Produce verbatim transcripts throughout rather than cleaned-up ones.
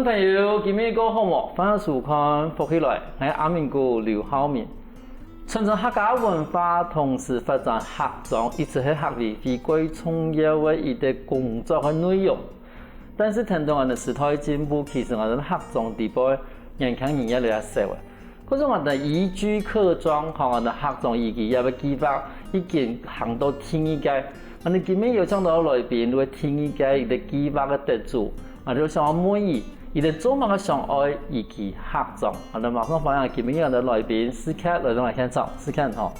朋友，今晡日過好無？歡迎收看《福氣來》，𠊎係阿明哥劉浩明。傳承客家文化，同時發展客庄，一直係客委會蓋重要个一個工作个內容。但是，跈等𠊎等時代進步，其實𠊎等客庄裡背，年輕人越來越少了。 故所𠊎等移居客庄，吼，𠊎等客庄移居个計畫已經行到第二屆。𠊎等今晡日邀請到來賓，就係第二屆个計畫个得主。𠊎就想要問佢，佢等做麼个想愛移居客庄？𠊎等馬上歡迎今晡日个來賓，世傑來到𠊎現場。世傑，你好。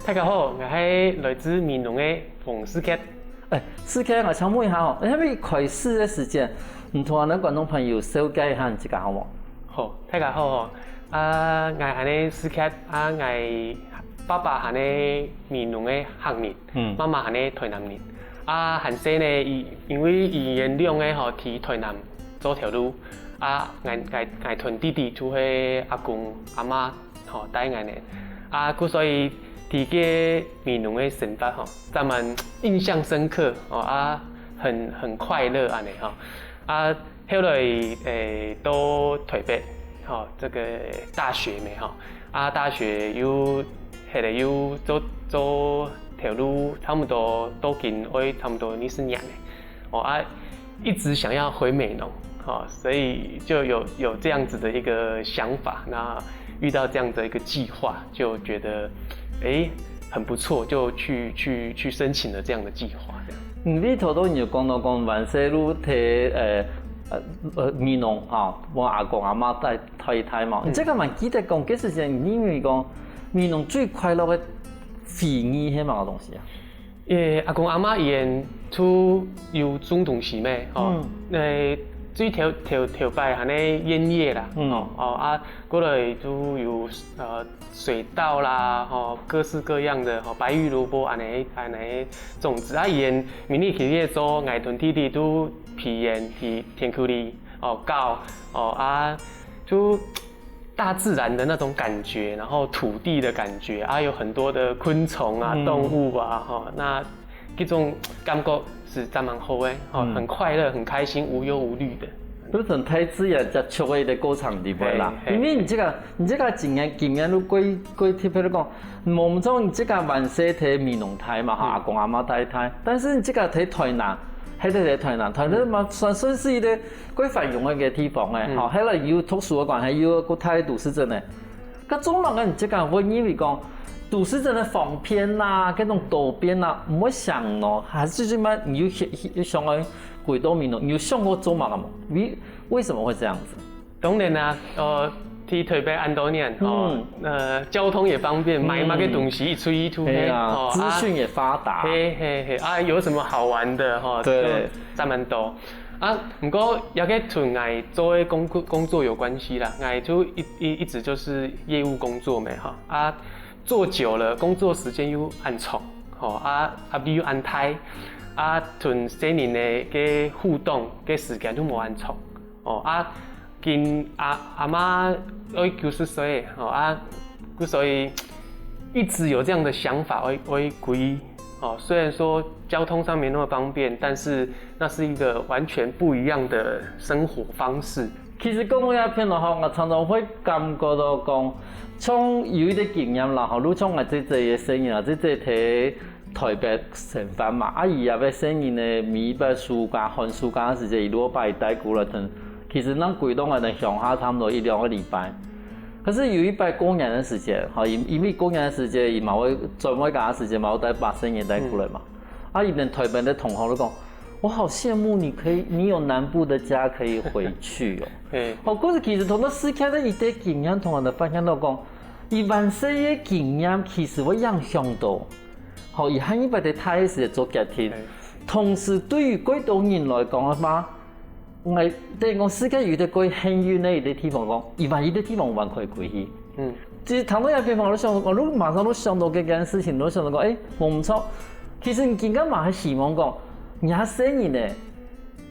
大家好，𠊎係來自美濃个黃世傑。 欸，世傑，𠊎想問一下吼，你係毋係開始个時間，你同𠊎等觀眾朋友紹介一下你自家好無？好，大家好吼，啊，𠊎安呢世傑，啊，𠊎爸爸安呢美濃个客人，嗯。媽媽安呢台南人。啊，還細呢，佢，因為佢兩個吼，在台南做頭路，啊，𠊎，𠊎，𠊎同弟弟就係阿公阿媽 吼，帶𠊎呢。啊，故所以在該美濃个生活吼，還蠻印象深刻吼，啊，很，很快樂安呢吼。啊，後來，欸，到台北吼，這個大學嘛吼，啊，大學又，後來又做，做頭路，差不多都已經愛差不多二十年了。 哦，啊，一直想要回美濃，哦，所以就有，有這樣子的一個想法，那遇到這樣的一個計劃，就覺得，欸，很不錯，就去，去，去申請了這樣的計劃，這樣。嗯，你頭先有講到講，還細就在，呃，呃，呃，美濃吼，分阿公阿媽帶，帶大嘛。嗯。你這個還記得講，該時節你認為講，美濃最快樂个回憶係麼个東西啊？ 欸，阿公阿媽佢等就有種東西咩，吼。嗯。欸，最頭，頭，頭擺安呢菸葉啦，嗯。吼，哦，啊，過來就有，呃，水稻啦，吼，各式各樣的，吼，白玉蘿蔔安呢，安呢種植。啊，佢等每日起夜做，𠊎同弟弟都跍菸，去田坵裡，哦，搞，哦，啊，就 大自然的那種感覺，然後土地的感覺，啊，有很多的昆蟲啊、嗯。動物啊，吼，那這種感覺是真蠻好的，吼，嗯。很快樂、很開心、無憂無慮的。就同大自然接觸个一個過程裡背啦。嘿，嘿。因為你這個，你這個經驗，經驗都過，過特別來講，無錯，你這個還細在美濃大嘛，吼，嗯。阿公阿媽帶大，但是你這個在台南，還在台南，台南嘛，嗯。算，算是一個 過繁榮个地方欸，嗯。吼，後來又讀書个關係，又過大都市鎮欸。該做麼个你自家會認為講，都市鎮个方便啊，該種多變啊，毋會想咯，還是最起碼你有想，有想愛回到美濃，你有想過做麼个無？為，為什麼會這樣子？當然啊，呃，在台北恁多年，哦，嗯。呃，交通也方便，買麼个東西，嗯。一出一出，嘿啊，嘿，哦，啊，資訊也發達。嘿，嘿，嘿，啊，有什麼好玩的，吼，對。就差蠻多。 啊，毋過也係同𠊎做个工，工作有關係啦。𠊎就一，一，一直就是業務工作嘛，吼。啊，做久了，工作時間又恁長，吼，啊，壓力又恁大，啊，同細人仔个互動个時間都無恁長，哦，啊，今阿，阿媽愛九十歲，吼，啊，故所以一直有這樣的想法，愛，愛歸 哦，雖然說交通上沒那麼方便，但是那是一個完全不一樣的生活方式。其實講到這片咯吼，𠊎常常會感覺到講，像有一個經驗啦吼，就像𠊎姊姊个細人啊，姊姊在台北生活嘛，啊，佢也个細人呢，每一擺暑假、寒暑假个時節，佢就會帶過來等。其實𠊎歸到𠊎等鄉下差不多一兩個禮拜。 可是有一擺過年个時節，吼，因，因為過年个時節，佢嘛會轉外家个時節嘛，會帶，把細人帶過來嘛。嗯。啊，佢等台北个同學就講：「我好羨慕你可以，你有南部的家可以回去哦。」嘿。哦，可是其實通過世傑个一個經驗，同𠊎等發現到講，佢還細个經驗其實會影響到，吼，佢下一擺个大个時節做決定。嘿。同時，對於幾多人來講个話， 𠊎等於講世界有一個過幸運个一個地方講，佢還有一個地方還可以歸去。嗯。其實談到這地方，𠊎就想，𠊎就馬上就想到這件事情，𠊎就想到講，欸，無毋著。其實你今日嘛還希望講，你還細人呢，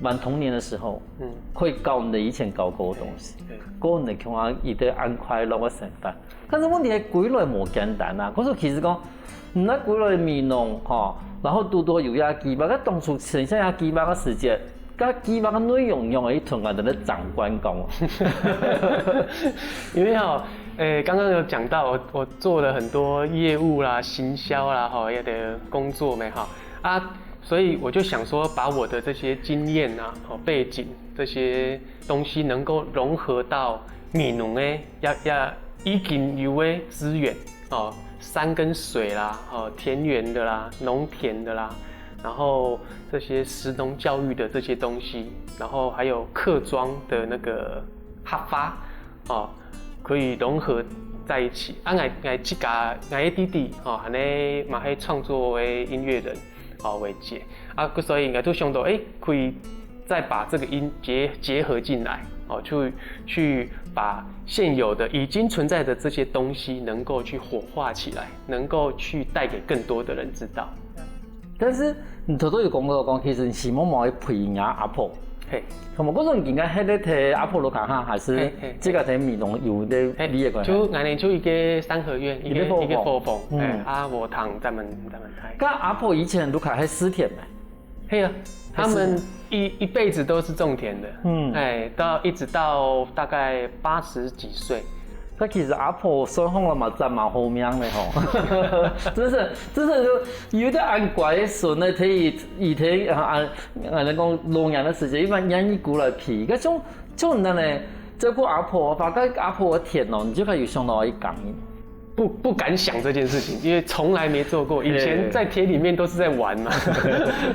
還童年的時候，嗯。可以搞你的以前搞過的東西，對。過你的共下一個恁快樂个生活。但是問題係歸來無簡單啊。可是其實講，你若歸來美濃，吼，然後堵著有這計畫，該當初呈現這計畫个時節，該計畫个內容用一同啊，等个長官講。因为哈，诶，刚刚有讲到我我做了很多业务啦、行销啦，哈，一些工作没哈啊，所以我就想说，把我的这些经验啊、哦背景这些东西，能够融合到美浓诶，要要已经有诶资源哦，山跟水啦，哦田园的啦，农田的啦，然后这些食农教育的这些东西，然后还有客庄的那个哈发哦，可以融合在一起。啊，我我自家我的弟弟哦，还呢嘛是创作的音乐人哦为主啊，所以我就想到，哎，可以再把这个音结结合进来哦，去去把现有的已经存在的这些东西能够去活化起来，能够去带给更多的人知道。但是你頭頭有講到講，其實你希望無去陪人家阿婆，嘿，那麼嗰種應該還在在阿婆屋下哈，還是嘿嘿這個在美濃有的嘿你也關係？就俺呢就一个三合院，一个一个伙房一个伙房，嗯哎，啊，我堂他们他们开。跟阿婆以前都開係四田嘛，嘿啊，他们一一辈子都是种田的，嗯，哎，到一直到大概八十几岁，那其實阿婆算好了嘛，真蠻好命的吼，真是真是就有點恁乖的孫呢，可以以前啊啊，人講老年的時間，一般年紀過來皮，該種種人呢，照顧阿婆，把該阿婆的田哦，你就可以想到一講。不不敢想这件事情，因为从来没做过。以前在田里面都是在玩嘛。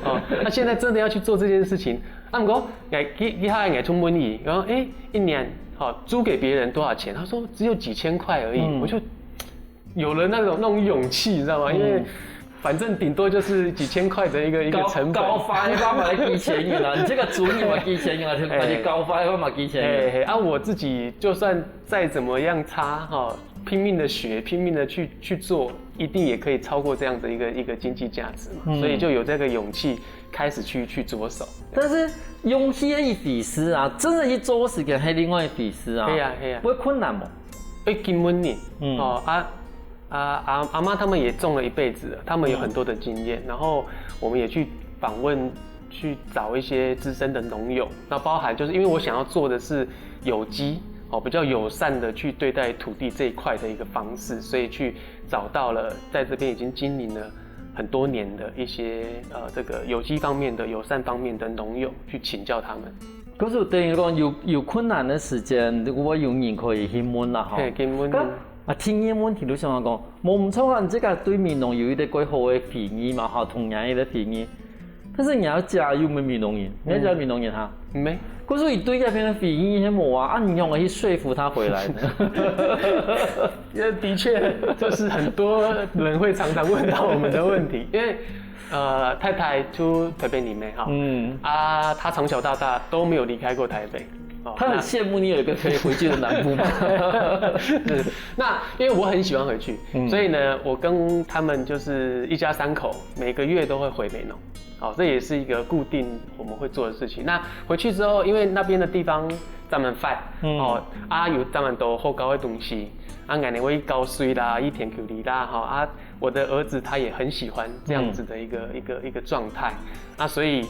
哦，那现在真的要去做这件事情，啊，我哎，一一下哎，出问题，然后哎，一年好租给别人多少钱？他说只有几千块而已，我就有了那种那种勇气，你知道吗？因为反正顶多就是几千块的一个一个成本。高花一百万来给钱人啊，你这个主意嘛给钱人啊，而且高花一百万给钱人。哎嘿，啊，我自己就算再怎么样差哈，拼命的学，拼命的去去做，一定也可以超过这样的一个一个经济价值嘛。所以就有这个勇气开始去去着手。但是勇氣的一回事啊，真的去做事情還另外一回事啊。嘿呀嘿呀不會困難嗎？哎，金门人，哦啊啊阿阿妈他们也种了一辈子了，他们有很多的经验，然后我们也去访问，去找一些资深的农友，那包含就是因为我想要做的是有机哦，比较友善的去对待土地这一块的一个方式，所以去找到了在这边已经经营了很多年的一些呃这个有机方面的友善方面的农友去请教他们。可是等於講有有困難的時間，如果有人可以去問啦吼。嘿，金门人啊，第二个問題就想講，無毋錯啊，你這个對美濃有一个幾好的回憶嘛，吼，童年一个回憶。但是你阿姐又毋係美濃人，你阿姐美濃人哈？没，可是你對這片的回憶係無啊？啊，你仰般去說服她回來呢？呃，的确，就是很多人会常常问到我们的问题，因为呃，太太出台北你妹哈，嗯，啊，她从小到大都没有离开过台北，哦她很羡慕你有一个可以回去的南部嘛。是，那因为我很喜欢回去，所以呢，我跟他们就是一家三口每个月都会回美浓。好，这也是一个固定我们会做的事情。那回去之后，因为那边的地方咱们饭，哦，啊有咱们都好搞的东西，啊，俺呢会搞水啦，一天九里啦，哈，啊，我的儿子他也很喜欢这样子的一个、一个一个状态，啊，所以，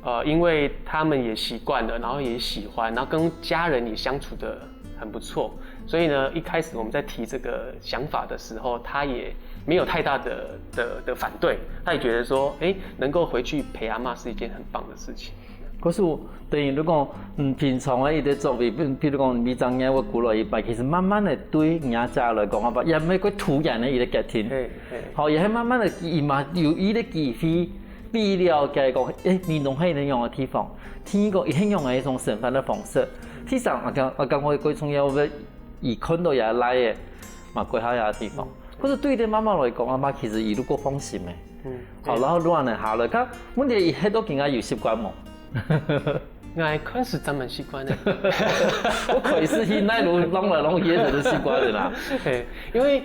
呃，因为他们也习惯了，然后也喜欢，然后跟家人也相处的很不错，所以呢，一开始我们在提这个想法的时候，他也没有太大的的的反对，他也觉得说，哎，能够回去陪阿妈是一件很棒的事情。可是等於你講，嗯，平常的一个作為，比比如講，你正月會過來一擺，其實慢慢的對人家來講，啊，也毋係个突然的一个決定。嘿嘿，好，也係慢慢的，佢嘛有一个機會，比了解講，誒，美濃係恁樣个地方，第二个，佢係用个一種生活的方式。第三，啊，講啊，講个最重要个，佢看到也來个，嘛，過好个地方。可是對於媽媽來講，阿媽其實一路過放心个。嗯，好，然後亂了下了，佢問題佢歇到今下有習慣無？我开始咱们习惯了。我可以是去那路弄来弄去，也是习惯的啦。对，因为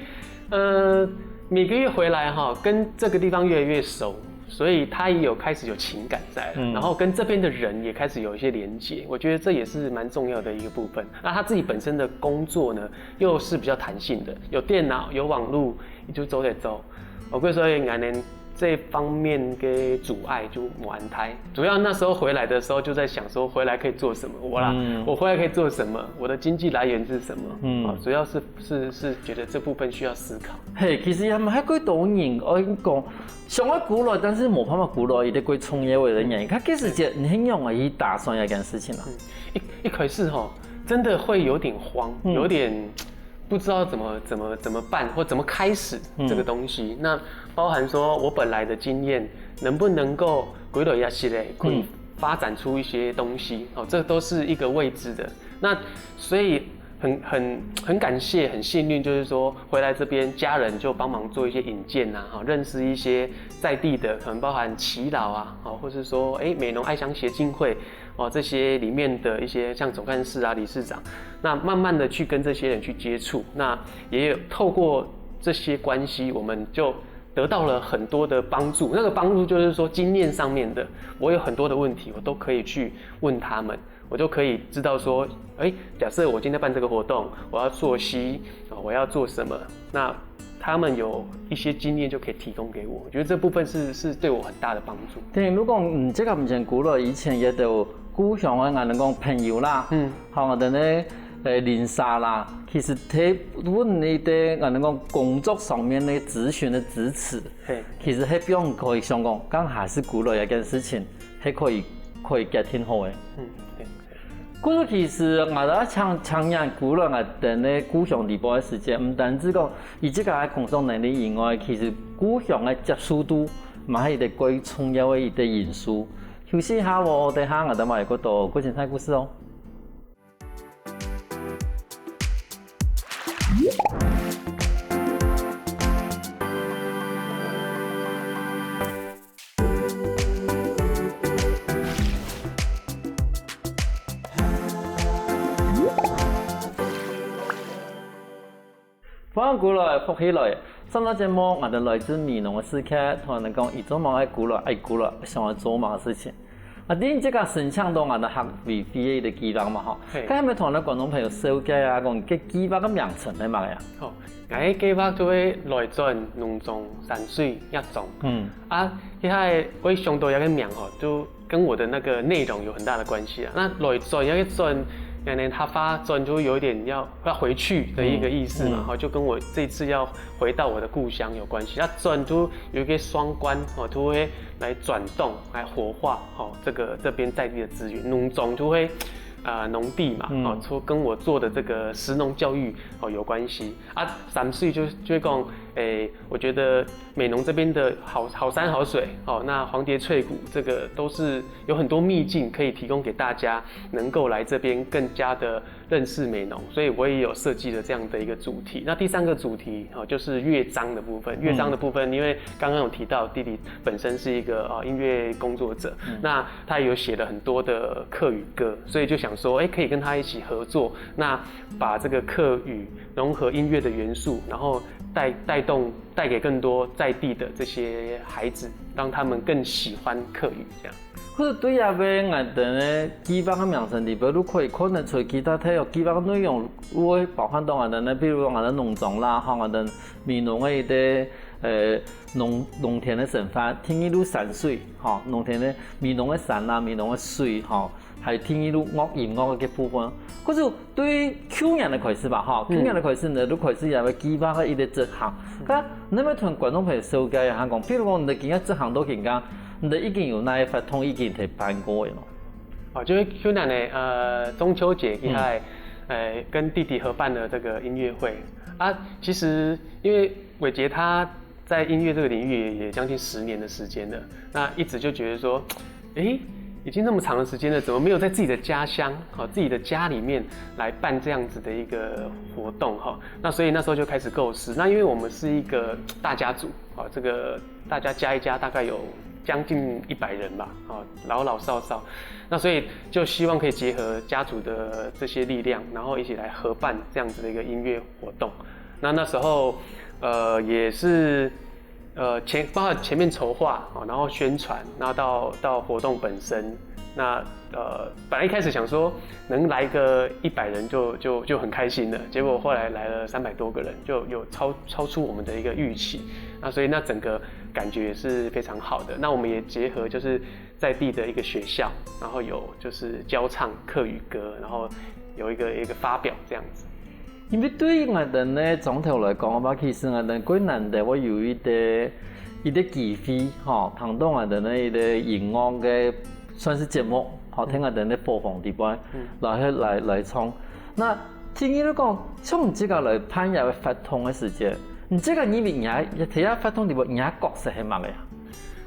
呃每个月回来哈，跟这个地方越来越熟，所以他也有开始有情感在了，然后跟这边的人也开始有一些连接，我觉得这也是蛮重要的一个部分。那他自己本身的工作呢，又是比较弹性的，有电脑，有网络，就走得走。我跟你说，俺们这方面的阻碍就没安排。主要那时候回来的时候就在想说，回来可以做什么？我啦，嗯，我回来可以做什么？我的经济来源是什么？嗯，啊，主要是是是觉得这部分需要思考。嘿，其实也毋係幾多人，我讲想要過來，但是無辦法過來，一定會創業的人。佢其實就你很容易打算一件事情啊。一一开始哈，真的会有点慌，有点不知道怎么怎么怎么办，或怎么开始这个东西。那包含说我本来的经验能不能够归类一系列，可以发展出一些东西，哦，这都是一个未知的。那所以很很很感谢，很幸运，就是说回来这边，家人就帮忙做一些引荐啊，哈，认识一些在地的，可能包含耆老啊，哦，或是说哎美浓爱乡协进会，哦，这些里面的一些像总干事啊、理事长，那慢慢的去跟这些人去接触，那也有透过这些关系，我们就得到了很多的帮助。那个帮助就是说经验上面的，我有很多的问题，我都可以去问他们，我就可以知道说，哎，假设我今天办这个活动，我要溯溪啊，我要做什么，那他们有一些经验就可以提供给我，我觉得这部分是是对我很大的帮助。对，如果嗯，这个毋像古老以前也都故乡个，俺讲朋友啦，嗯，好，我等呢，呃，邻舍啦，其实大部分你的俺讲工作上面的咨询的支持，嘿，其实係不用可以想讲，刚还是古老一件事情，係可以可以决定好的。嗯，对。故所其实我哋青青年古老，我等个故乡地方个时间，毋单止讲以自家个工作能力以外，其实故乡个接受度，嘛係一个最重要个一个因素。休息一下哦，等下我等埋个多个精彩故事哦。 歡迎過來，福氣來！上到節目，𠊎兜來自美濃个世界，同人講，佢做麼个過來，愛過來，想要做麼个事情。啊，第一，這个申請到𠊎兜客委會个計畫嘛吼，嘿。該係毋係同𠊎兜觀眾朋友紹介啊，講這計畫个名稱係麼个啊？好，𠊎个計畫就係來轉農莊山水藝莊。嗯，啊，這下會想到這个名吼，就跟我的那个內容有很大的關係啊。那來轉，這个轉，可能客話轉就有一點要要回去的一个意思嘛，嗯吼，就跟我這次要回到我的故鄉有關係。那轉就有一个雙關，吼，就會來轉動、來活化，吼，這个這邊在地的資源，農莊就會，呃，農地嘛，嗯哦，就跟我做的這个食農教育，哦，有關係。啊，山水就就會講，誒，我覺得美濃這邊的好好山好水，哦，那黃蝶翠谷這个都是有很多秘境可以提供給大家，能夠來這邊更加的認識美濃，所以我也有設計了這樣的一個主題。那第三個主題，哦，就是樂章的部分。樂章的部分，因為剛剛有提到弟弟本身是一個，呃，音樂工作者，那他有寫了很多的客語歌，所以就想說，誒，可以跟他一起合作，那把這個客語融合音樂的元素，然後帶帶動帶給更多在地的這些孩子，讓他們更喜歡客語這樣。或者對這个𠊎兜个計畫个名稱裡背，你可以看得出其他个計畫个內容，會包含到𠊎兜呢，比如講𠊎兜農莊啦，吼，𠊎兜美濃个一个，呃，農農田个生活，第二就山水，吼，農田个美濃个山啦，美濃个水，吼，還有第二就樂音樂个部分。可是對舊年个開始吧，吼，舊年个開始呢，就開始有个計畫个一个執行。該你愛同觀眾朋友紹介一下講，比如講你今个執行到今个，你兜已經有哪一活動已經提辦過个咯？哦，就是舊年的呃中秋節，一開，呃，跟弟弟合辦了這個音樂會啊。其實因為偉傑他在音樂這個領域也也將近十年的時間了，那一直就覺得說，誒，已經那麼長的時間了，怎麼沒有在自己的家鄉，哦，自己的家裡面來辦這樣子的一個活動哈？那所以那時候就開始構思。那因為我們是一個大家族，哦，這個大家加一加大概有將近一百人吧，哦，老老少少。那所以就希望可以結合家族的這些力量，然後一起來合辦這樣子的一個音樂活動。那那時候，呃，也是，呃，前包括前面籌劃，哦，然後宣傳，然後到到活動本身，那呃，本来一开始想说能来个一百人就就就很开心了，结果后来来了三百多个人，就有超超出我们的一个预期。那所以那整个感觉也是非常好的。那我们也结合就是在地的一个学校，然后有就是教唱客语歌，然后有一个一个发表这样子。因為對於𠊎兜呢庄頭來講个話，其實𠊎兜最難得會有一個一個機會，吼，聽到𠊎兜呢一個音樂个算是節目，吼，聽𠊎兜呢伙房裡背，來來來唱。那聽你講，像你自家來辦這個活動个時節，你自家認為你也在這活動裡背，你个角色係麼个啊？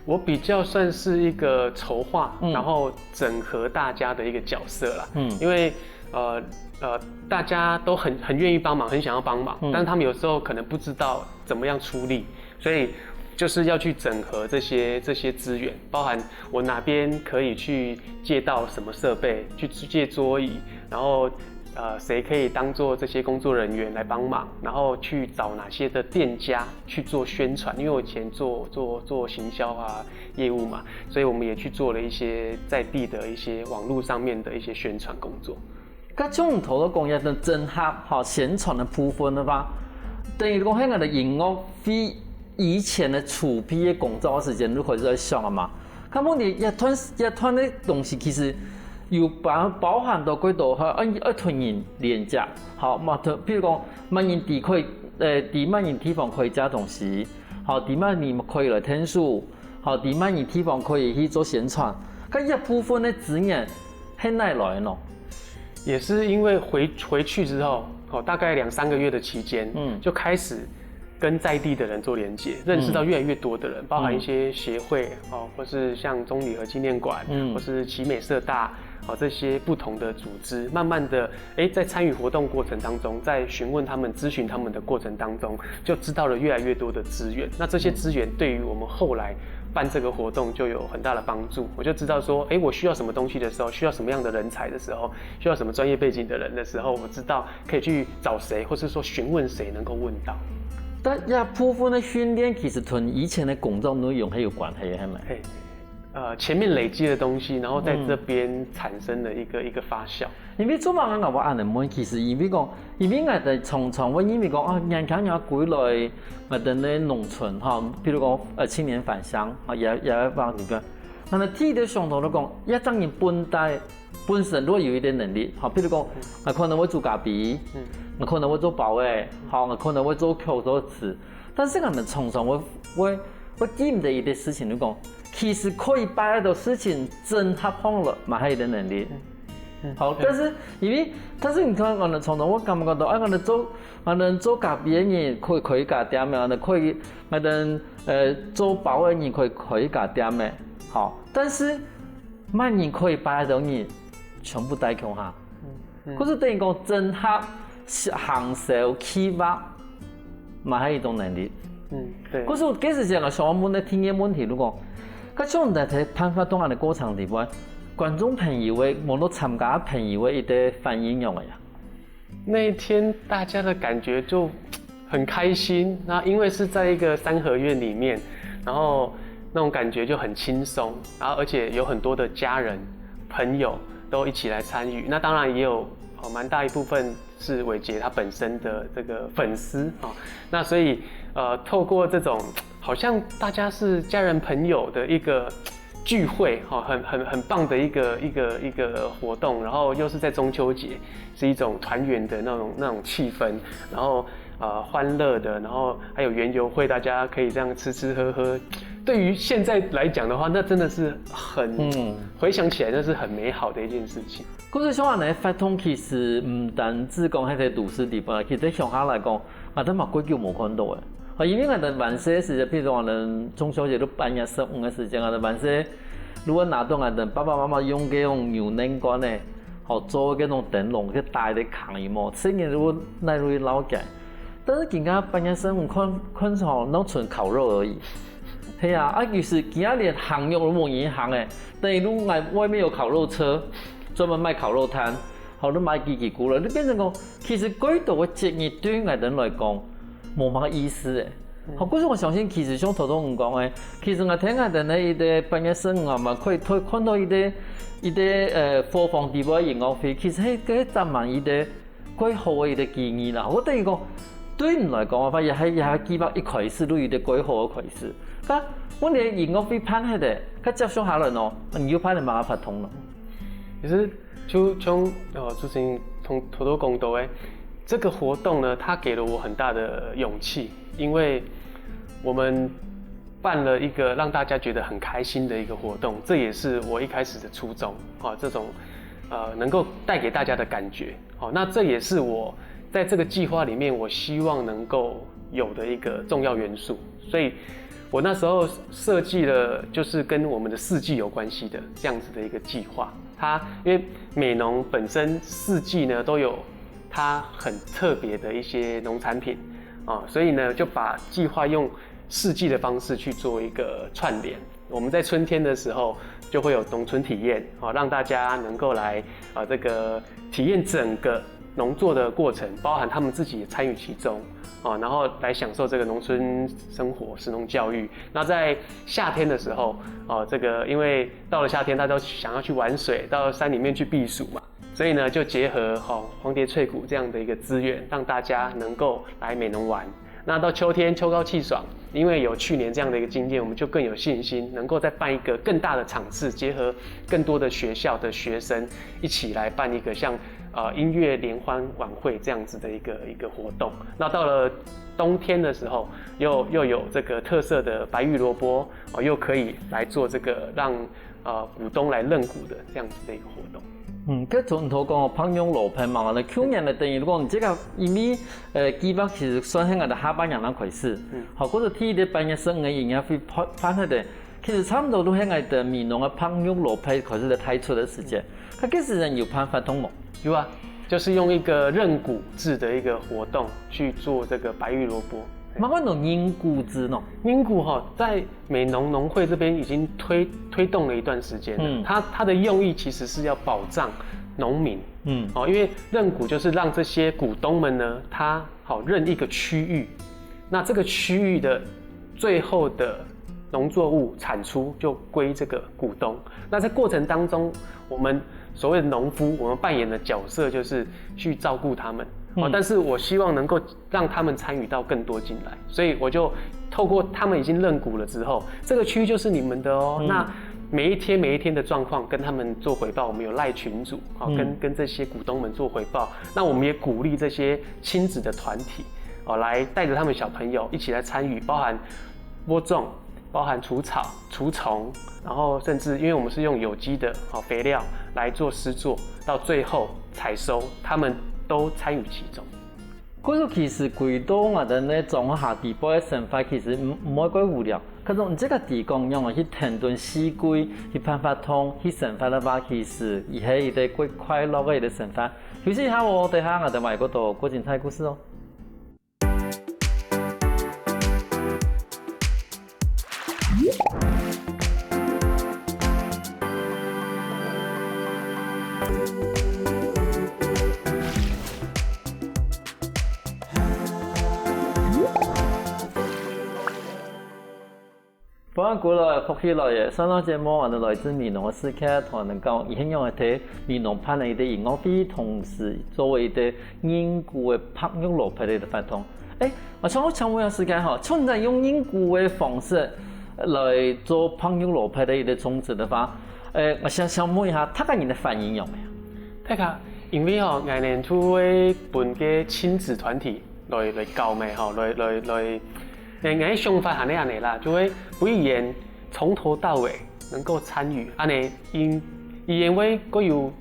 我比较算是一个筹划，然后整合大家的一个角色啦。嗯，因为呃呃，大家都很很愿意帮忙，很想要帮忙，但是他们有时候可能不知道怎么样出力，所以就是要去整合这些这些资源，包含我哪边可以去借到什么设备，去借桌椅，然后呃，谁可以当做这些工作人员来帮忙，然后去找哪些的店家去做宣传，因为我以前做做做行销啊业务嘛，所以我们也去做了一些在地的一些网络上面的一些宣传工作。該像你頭先講个整合吼宣傳个部分个話，等於講係𠊎兜音樂會以前个籌備个工作个時間，你開始在想个嘛？該問題一段一段个東西其實有包包含到幾多，還愛愛同人連接，好嘛？譬如講，麼人地區，呃，在麼人地方可以借東西，好，在麼人可以來𢯭手，好，在麼人地方可以去做宣傳，該一部分个資源 係哪來呢？也是因为回回去之后，哦，大概两三个月的期间，嗯，就开始跟在地的人做连接，认识到越来越多的人，包含一些协会哦，或是像中里和纪念馆，嗯，或是奇美社大，哦，这些不同的组织，慢慢的，哎，在参与活动过程当中，在询问他们、咨询他们的过程当中，就知道了越来越多的资源。那这些资源对于我们后来办这个活动就有很大的帮助。我就知道说，哎，我需要什么东西的时候，需要什么样的人才的时候，需要什么专业背景的人的时候，我知道可以去找谁，或是说询问谁能够问到。但這部分个訓練其實同以前个工作內容係有關係，係無？係，呃，前面累积的东西，然后在这边产生了一个一个发酵。因為做麼个𠊎會恁樣問，其實因為講，因為𠊎兜常常會認為講啊，年輕人歸來，𠊎兜个農村吼，比如講呃青年返鄉啊，也也會放裡背。那麼第一个想到就講，這種人本來本身如果有一點能力，好，比如講，𠊎可能會做咖啡，𠊎可能會做包仔，好，𠊎可能會做口做詞，但是𠊎兜常常會會會記毋得一件事情，就講，其實可以把這兜事情整合放落，嘛係一個能力。好，但是因為但是你看，𠊎兜常常會感覺到，哎，𠊎兜做𠊎兜做咖啡个人可以開一家店个，𠊎兜可以𠊎兜呃做包个人可以開一家店个，好，但是麼人可以把這兜人全部帶共下？ 故所等於講整合行銷企劃，嘛係一種能力。嗯，對。故所該時節𠊎想問个第二个問題，就講，該像你在辦活動恁樣个過程裡背，觀眾朋友个，無論參加朋友个一個反應仰仔啊？那一天大家的感覺就很開心，那因為是在一個三合院裡面，然後那種感覺就很輕鬆，然後而且有很多的家人、朋友都一起來參與，那當然也有哦蠻大一部分是偉杰他本身的這個粉絲哦，那所以呃透過這種好像大家是家人朋友的一個聚會哈，很很很棒的一個一個一個活動，然後又是在中秋節，是一種團圓的那種那種氣氛，然後呃歡樂的，然後還有園遊會，大家可以這樣吃吃喝喝。對於現在來講的話，那真的是很，嗯，回想起來那是很美好的一件事情。故所像恁樣个活動，其實毋單止講係在都市裡背，其實在鄉下來講，𠊎兜嘛幾久無看到个。啊，因為𠊎兜還細个時節，譬如講𠊎兜中秋節就半夜十五个時間，𠊎兜還細，如果拿到𠊎兜爸爸媽媽用該種牛奶罐个，好做該種燈籠，去打一個空个嘛，細人就會拿落去摎佢。但是今下半夜十五看看出來，那純烤肉而已。係啊，啊，其實今下連行路都無人行个，等於就外面有烤肉車，專門賣烤肉攤，好，就賣嘰嘰咕咕，就變成講，其實幾多个節日對𠊎兜來講，無麼个意思个。好，故所我相信，其實像頭頭你講个，其實𠊎聽𠊎等个一个畢業生啊嘛，可以可以看到一个一个呃伙房底背个音樂會，其實係个展望一个个好个一个機遇啦。我等於講，對你來講个話，也係也係計劃一開始就有一个个好个開始。該問題音樂會辦忒个，該接續下來呢，你又辦了麼个活動呢？其实就像呃主持人同头头讲到的，这个活动呢，它给了我很大的勇气，因为我们办了一个让大家觉得很开心的一个活动，这也是我一开始的初衷啊，这种呃能够带给大家的感觉。好，那这也是我在这个计划里面我希望能够有的一个重要元素，所以我那时候设计了就是跟我们的四季有关系的这样子的一个计划。它因为美浓本身四季呢都有它很特别的一些农产品啊，所以呢就把计划用四季的方式去做一个串联。我们在春天的时候就会有农村体验啊，让大家能够来啊这个体验整个农作的过程，包含他们自己也参与其中啊，然后来享受这个农村生活、食农教育。那在夏天的时候啊，这个因为到了夏天，大家都想要去玩水，到山里面去避暑嘛。所以呢，就结合哈黄蝶翠谷这样的一个资源，让大家能够来美浓玩。那到秋天秋高气爽，因为有去年这样的一个经验，我们就更有信心，能够再办一个更大的场次，结合更多的学校的学生一起来办一个像呃音乐联欢晚会这样子的一个一个活动。那到了冬天的时候，又又有这个特色的白玉萝卜哦，又可以来做这个让呃股东来认股的这样子的一个活动。嗯，該從頭講白玉蘿蔔嘛，呢舊年个等於講，這个因為呃計劃其實算係𠊎等下半年正開始，嗯，好，故所第一个畢業生个營業會辦辦忒个，其實差不多都係𠊎等美濃个白玉蘿蔔開始个推出个時間。該該時間有辦法通無？有啊，就是用一个认股制的一个活动去做这个白玉萝卜。麼个安到認股制呢？認股哈，在美浓农会这边已经推推动了一段时间了。嗯，它它的用意其实是要保障农民。嗯，哦，因为认股就是让这些股东们呢，他好认一个区域，那这个区域的最后的农作物产出就归这个股东。那在过程当中，我们所谓的农夫，我们扮演的角色就是去照顾他们。哦，但是我希望能够让他们参与到更多进来，所以我就透过他们已经认股了之后，这个区域就是你们的哦。那每一天每一天的状况跟他们做回报，我们有赖群组，好，跟跟这些股东们做回报。那我们也鼓励这些亲子的团体，哦，来带着他们小朋友一起来参与，包含播种，包含除草、除虫，然后甚至因为我们是用有机的好肥料来做施作，到最后采收，他们都参与其中。故所其實歸到𠊎等呢莊下底背个生活，其實毋毋會蓋無聊。可是你這个地方樣啊，去跈等四季，去辦活動，去生活个話，其實佢係一个蓋快樂个一个生活。休息一下哦，等下𠊎等還有過多過精彩故事哦。 歡迎歸來，福氣來了！上上節目，𠊎等來自美濃个世界，同𠊎等講，佢係仰仔在美濃辦了一个音樂會，同時做一个認股个白玉蘿蔔个活動。誒，𠊎想請問一下世界吼，像你用認股个方式來做白玉蘿蔔个一个種植个話，誒，𠊎想想問一下，大家人个反應仰仔啊？大家，因為吼，𠊎等就會分个親子團體來來搞咩吼，來來來，誒，𠊎个想法係恁樣啦，就會分佢等從頭到尾能夠參與，恁樣因佢等會更有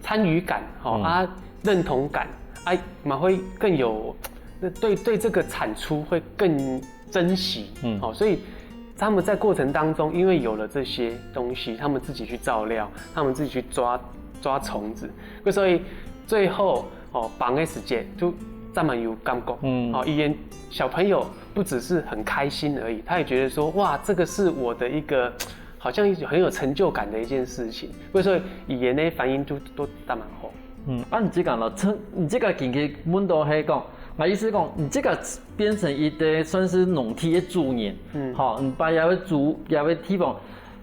參與感吼，啊，認同感，啊，嘛會更有，對對這個產出會更珍惜，嗯，好，所以他們在過程當中，因為有了這些東西，他們自己去照料，他們自己去抓抓蟲子，所以最後哦，放个時間就這麼有感覺，嗯，哦，佢等小朋友不只是很開心而已，他也覺得說，哇，這個是我的一個好像很有成就感的一件事情，所以佢等个反應就都當蠻好。 嗯，啊，你這个咯，你這个經濟問到係講， 𠊎意思講，你這個變成一個算是農地个主人，嗯，吼，你把這個主這個地方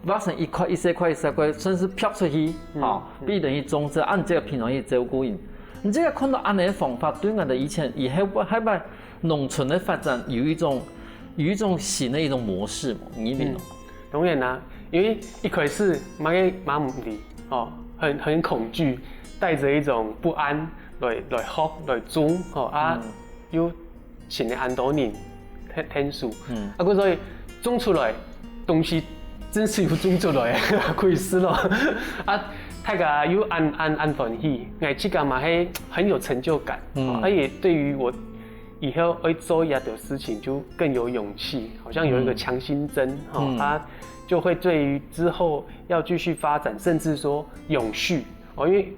挖成一塊一細塊一細塊，算是劈出去，嗯，吼，嗯，變成一種這，啊，你這個平常去照顧佢。你這個看到恁樣个方法，對𠊎兜以前以後還把農村个發展有一種有一種新的一種模式嘛，你認為呢？嗯，當然啦，因為一開始麼个嘛毋知，哦，很很恐懼，帶著一種不安來來學來種，哦啊，嗯，又 尋了恁多人𢯭𢯭手。嗯。啊，故所以種出來東西真係有種出來，可以食咯。啊，大家又恁恁恁歡喜，𠊎自家嘛係很有成就感。嗯。哦，而且對於我以後會做一樣的事情，就更有勇氣，好像有一個強心針，嗯。哦，嗯。它就會對於之後要繼續發展，甚至說永續， 哦，因為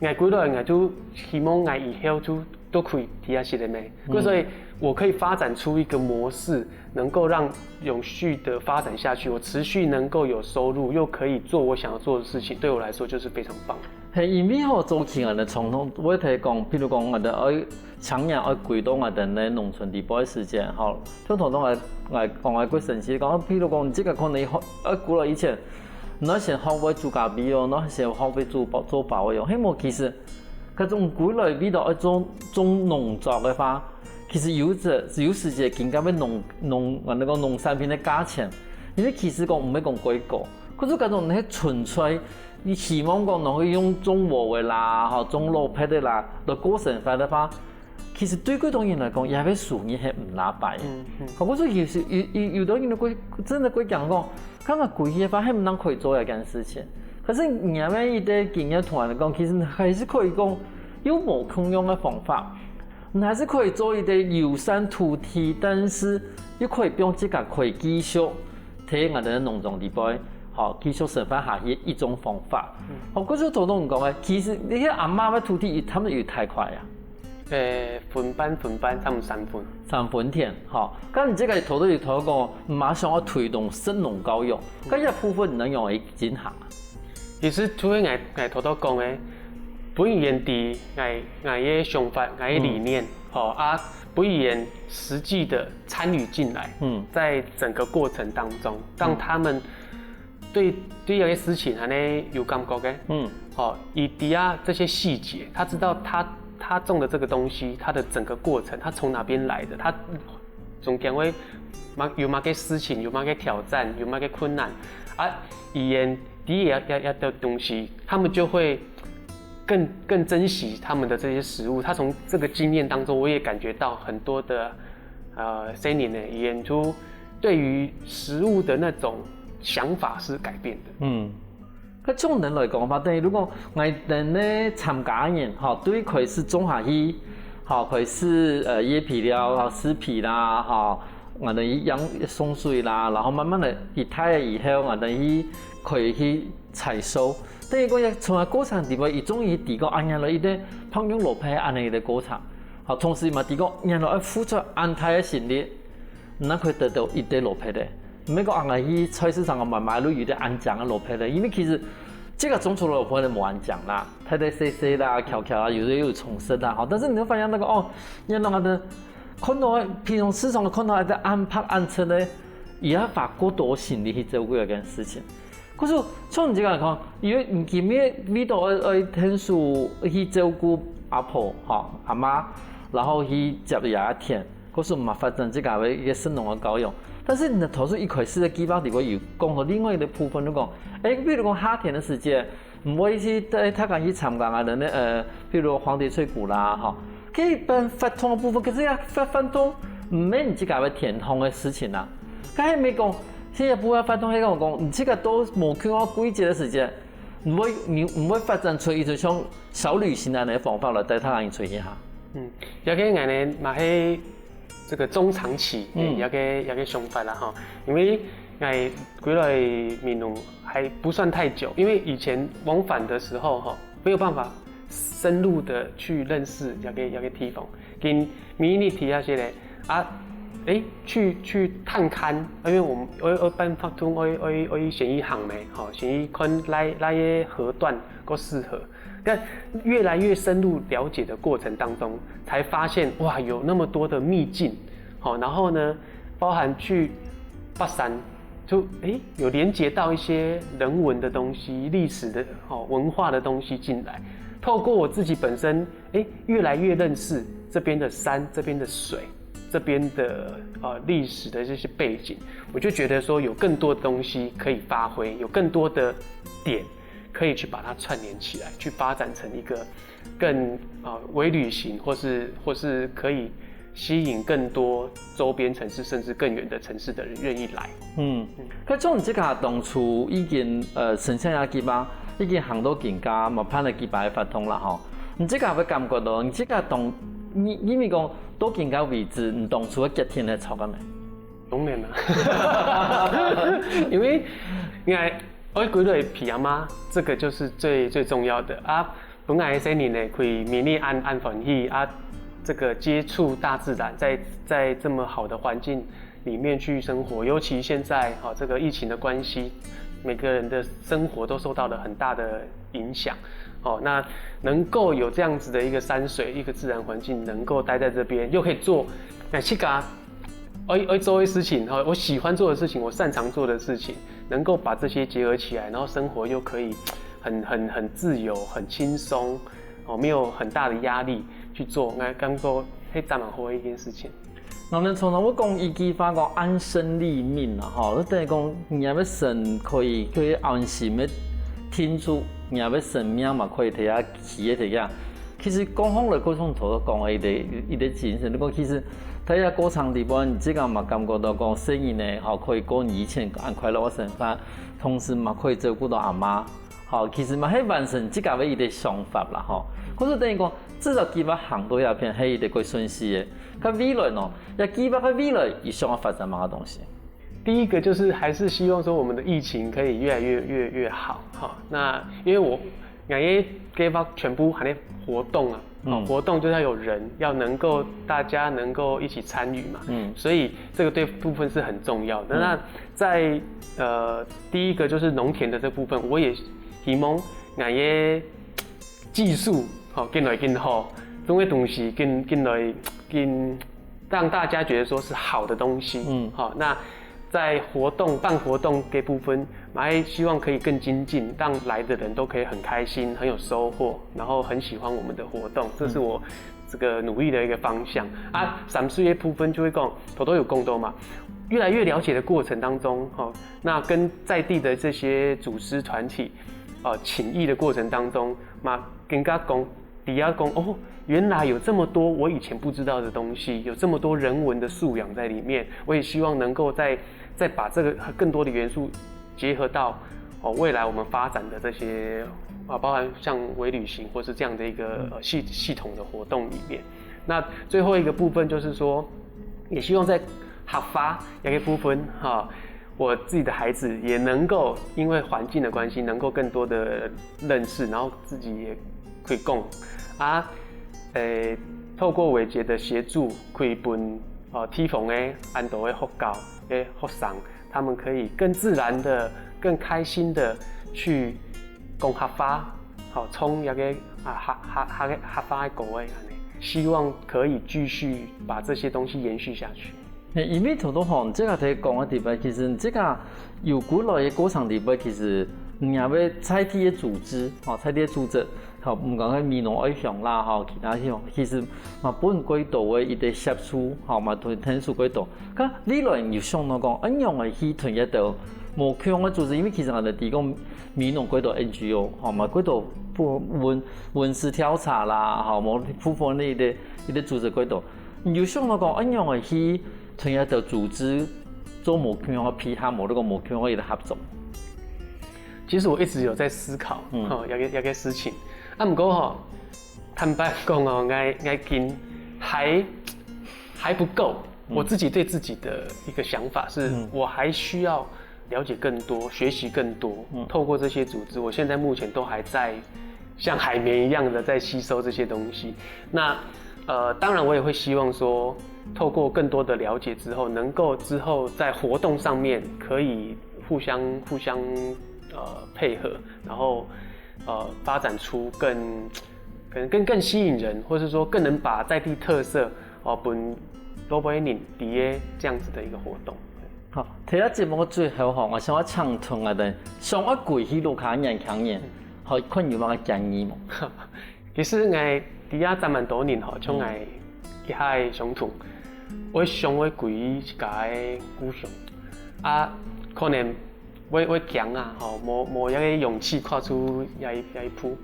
𠊎歸來，𠊎就希望𠊎以後就都可以佇啊，係的咩？嗯。所以我可以發展出一個模式，能夠讓永續的發展下去，我持續能夠有收入，又可以做我想要做的事情，對我來說就是非常棒。係，因為吼，早期𠊎兜傳統會提講，譬如講，𠊎兜愛青年愛歸到𠊎兜个農村裡背个時節，吼，像頭先𠊎𠊎講个過程是講，譬如講，你這個可能愛歸來以前， 你愛先學會煮咖啡哦，你愛先學會煮包做包个哦。係無，其實，該種歸來味道愛做種農作个話，其實有隻有時節更加會農農，𠊎兜講農產品个價錢，因為其實講毋係講幾高，可是該種你係純粹，你希望講能夠用種禾个啦，吼，種蘿蔔个啦，來過生活个話， 其實對幾多人來講，這個收入係毋罅擺个。嗯，嗯。好，故所有時有有有兜人會真的會講講，看看歸去个話，係毋係可以做這件事情。可是你這個一個經驗同𠊎兜講，其實你還是可以講有無共樣个方法，你還是可以做一個友善土地，但是又可以放自家可以繼續 在𠊎兜農場裡背，吼，繼續生活下去一種方法。嗯。好，故所頭先講个，其實你个阿媽个土地，佢等有大塊啊？呃，分半分半，差毋多三分。三分田，吼。該你這個頭頭有講，馬上愛推動食農教育，嗯。該這部分你仰般去進行啊？其實就係𠊎𠊎頭頭講个，分佢知𠊎𠊎个想法，𠊎个理念，嗯。吼，啊，分佢實際的 參與進來，嗯。在整個過程當中，讓他們對對這個事情恁樣有感覺个，嗯。哦，佢知啊這些細節，他知道他他種的這個東西，它的整個過程，它從哪邊來的，它中間會嘛有麼个事情，有麼个挑戰，有麼个困難，啊，佢知這這這兜東西，他們就會更更珍惜他們的這些食物。他從這個經驗當中，我也感覺到很多的 呃，細人仔佢等對於食物的那種想法是改變的。嗯。該從人來講嘛，等於如果𠊎兜个參加人，吼，對開始種下去，吼，開始，呃，掖肥料，吼，施肥啦，吼，𠊎兜去掖送水啦，然後慢慢个佢大了以後，𠊎兜去可以去採收。等於講，從該過程裡背，佢終於知講，啊，原來佢等放種蘿蔔恁樣个過程。 好，同時嘛，知講原來愛付出恁大个心力，正可以得到一垤蘿蔔个。毋係講啊，𠊎去菜市場買買落有兜恁靚个蘿蔔个，因為其實這個種出來蘿蔔个無恁靚啦，大大細細啦，翹翹啦，有个又有蟲食啦，吼。但是你會發現那個哦，原來𠊎兜看到个，平常市場看到个恁白恁青个，佢愛花過多心力去照顧這件事情。 故所，像你這樣講，因為你今日為著愛愛𢯭手去照顧阿婆，吼，阿媽，然後去接這田，故所嘛發展這個个一個食農个教育。但是你頭先一開始个計畫裡背有講到另外一個部分，就講，誒，比如講夏天个時節，毋會去帶大家去參加啊，那呃，比如黃蝶翠谷啦，吼， 該辦活動个部分，可是這活活動毋係你自家个天空个事情啊。該係毋係講，現在不會活動，係講講，你自家都無去過季節个時節，你會你你會發展出一種像小旅行恁樣个方法來帶大家出去哈。嗯，這個𠊎呢嘛係這個中長期，嗯。嗯，這個這個想法啦吼，因為𠊎歸來美濃還不算太久，因為以前往返的時候吼，沒有辦法深入的去認識這個這個地方。今暝日佇這个啊，誒，去去探勘，因為我們愛愛辦活動，愛愛愛先去行咩，吼，先去看哪哪個河段較適合。但越来越深入了解的过程当中，才发现哇，有那么多的秘境，好，然后呢，包含去爬山，就诶有连接到一些人文的东西、历史的哦文化的东西进来，透过我自己本身诶越来越认识这边的山、这边的水、这边的呃历史的这些背景，我就觉得说有更多的东西可以发挥，有更多的点可以去把它串联起来，去发展成一个更啊、呃、微旅行，或是或是可以吸引更多周边城市甚至更远的城市的人愿意来。嗯，可像你自家当初已经呃申请个计划，已经行到今个，嘛办个计划个活动啦吼。你自家会感觉到，你自家当，你因为讲到今个为止，你当初个决定系错个咩？当然啦，因为应该我觉得皮阿妈这个就是最最重要的啊。本来生年呢，可以迷你安安欢喜啊，这个接触大自然，在在这么好的环境里面去生活，尤其现在哈、哦、这个疫情的关系，每个人的生活都受到了很大的影响。哦，那能够有这样子的一个山水，一个自然环境，能够待在这边，又可以做，那自家我我做的事情哈，我喜欢做的事情，我擅长做的事情，能够把这些结合起来，然后生活又可以很很很自由、很轻松，哦，没有很大的压力去做，那感觉非常蛮好的一件事情。然后呢，常常会讲一句话讲安身立命啊，吼，就等于讲你也要身可以可以安心的停住，你也要生命嘛可以提下企业提下。其实讲好了，各种头都讲的一个一个精神，你讲其实在这过程里边，你自家嘛感觉到讲，生意呢，吼，可以过以前安快乐的生活，同时嘛可以照顾到阿妈。 好，其实嘛，迄完成自家个一个想法啦，吼。可是等于讲，至少计划行到遐片，迄一个个顺序个。佢未来呢，也计划个未来，以想要发展么个东西。第一个就是还是希望说我们的疫情可以越来越越越好，哈。那因为我感觉计划全部还在活动啊，嗯，活动就是要有人，要能够大家能够一起参与嘛，嗯，所以这个对部分是很重要的。那在呃第一个就是农田的这部分，我也希望感觉技术好进来进好，这个东西进进来进让大家觉得说是好的东西，嗯，好，那在活动办活动这部分，还希望可以更精进，让来的人都可以很开心，很有收获，然后很喜欢我们的活动，这是我这个努力的一个方向啊。三岁的部分就会讲，头头有讲到嘛，越来越了解的过程当中，哈，那跟在地的这些组织团体，呃，情谊的过程当中，嘛，跟大家讲。底下讲哦，原来有这么多我以前不知道的东西，有这么多人文的素养在里面。我也希望能够再再把这个更多的元素结合到哦未来我们发展的这些啊，包含像微旅行或是这样的一个呃系系统的活动里面。那最后一个部分就是说，也希望在 客話這個部分哈，我自己的孩子也能夠因為環境的關係，能夠更多的認識，然後自己也可以講啊，誒，透過偉傑的協助，可以分呃地方的恁多的學校的學生，他們可以更自然的、更開心的去講客話，好，唱這個啊客客客客話的歌仔，恁呢，希望可以繼續把這些東西延續下去。 因為頭頭吼，這個在講个地方，其實這個有過來个過程地方，其實你也會在地个組織，吼，在地个組織，吼，毋講个美濃愛鄉啦，吼，其他鄉，其實嘛分幾多个一個協助，吼，嘛同𢯭手幾多。該未來有想到講，恁樣个去同一兜無共个組織，因為其實𠊎兜提供美濃幾多N G O，吼，嘛幾多文文史調查啦，吼，無部分个一個一個組織幾多。 你有想到講，恁樣个去同一兜組織做無共樣个配合，無這個無共樣个一個合作？其實我一直有在思考，嗯，哈，這個這個事情。啊，毋過吼，坦白講哦，𠊎𠊎今還還不夠。我自己對自己的一個想法是，我還需要 了解更多，學習更多，透過這些組織，我現在目前都還在像海綿一樣的在吸收這些東西。那呃，當然我也會希望說，透過更多的了解之後，能夠之後在活動上面可以互相互相呃配合，然後呃发展出更可能更更吸引人，或是说更能把在地特色哦分多波人理解这样子的一个活动。好，提到节目个最后吼，我想要请同个人想要过去屋下年轻人，好，看有么个建议无？其实我在这站蛮多年吼，从我去海相同，我想我归自家个故乡啊，可能我我强啊，吼，无无一个勇气跨出这一这一步。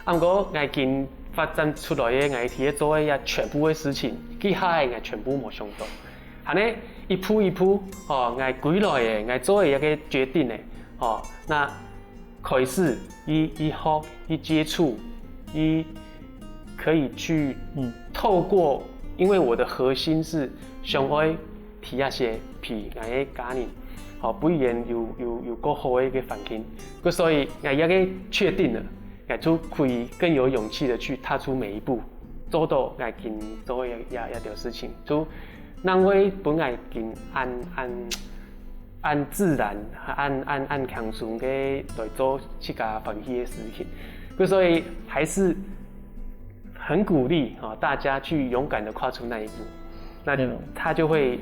啊，毋过我今发展出来个，我提做个也全部个事情，其他个我全部无想到。安尼一步一步，吼，我归来个，我做个一个决定个，吼，那开始一一学一接触，一可以去嗯透过，因为我的核心是想要提那些皮，我个家人，好，不然有有有个好个一个环境，所以我也个确定了，我就可以更有勇气的去踏出每一步，做到我今做个呀呀条事情，就让我本来今安安。按自然、按按按轻松个来做自家欢喜个事情。所以还是很鼓励哈大家去勇敢的跨出那一步，那他就会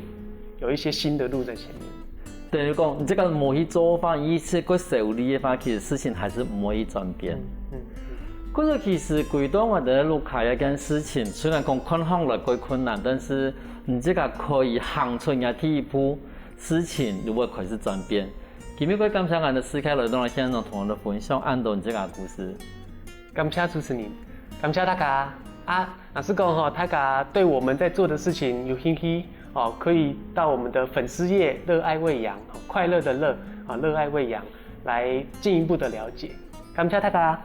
有一些新的路在前面。等于讲，你这个无去做法，一次个手里的话，其实事情还是不会转变。嗯，可是其实回到我的屋下这件事情，虽然讲看起来过困难，但是你这个可以行出你的第一步，事情就会开始转变。今日个感谢俺的世界来到现场同我们分享恁多你这个故事。感谢主持人，感谢大家啊！老实讲吼，大家对我们在做的事情有兴趣哦，可以到我们的粉丝页“热爱喂养”，快乐的乐啊，“热爱喂养”来进一步的了解。感谢大家。